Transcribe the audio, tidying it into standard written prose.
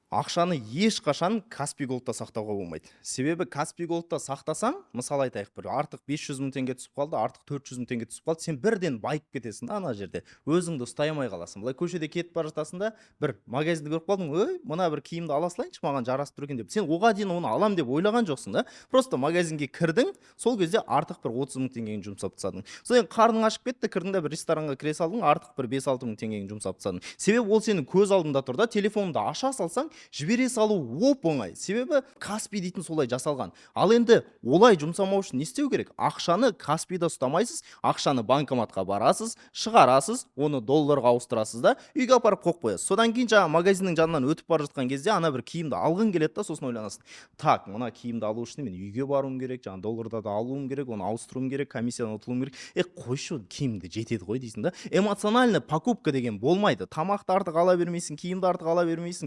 Ақшаны ешқашан Каспи Голдта сақтауға болмайды. Себебі Каспи Голдта сақтасаң, мысалы айтайық, бір артық 500 мың теңге түсіп қалды, артық 400 мың теңге түсіп қалды, сен бірден байып кетесің да. Ана жерде өзіңді ұстай алмай қаласың. Былай көшеде кетіп бара жатасың да, бір магазинді көріп қалдың: «Ой, мына бір киімді ала салайыншы, маған жарасып тұр екен», – деп. Сен оған дейін оны алам деп ойлаған жоқсың да, просто магазинге кірдің, сол кезде артық бір 30 мың теңгеңді жұмсап тастадың. Содан кейін қарның ашып кетті, кірдің да, бір ресторанға кіре салдың, артық бір 5-6 мың теңгеңді жұмсап тастадың. Себебі ол сенің көз алдында тұр да, телефоныңды аша салсаң, жібере салу оп оңай себебі Каспи дейтін солай жасалған. Ал енді олай жұмсамау үшін не істеу керек? Ақшаны Каспида ұстамайсыз, ақшаны банкоматқа барасыз, шығарасыз, оны долларға ауыстырасыз да, үйге апарып қойып қоясыз. Содан кейін жаңағы магазиннің жанынан өтіп бара жатқан кезде ана бір киімді алғың келеді да, сосын ойланасың: «Так, мына киімді алу үшін мен үйге баруым керек, жаңағы долларда да алуым керек, оны ауыстыруым керек, комиссиядан ұтылуым керек. Е, қойшы, киімді жетеді ғой», – дейсің да. Эмоциональный покупка деген болмайды. Тамақты артық ала бермейсің, киімді артық ала бермейсің.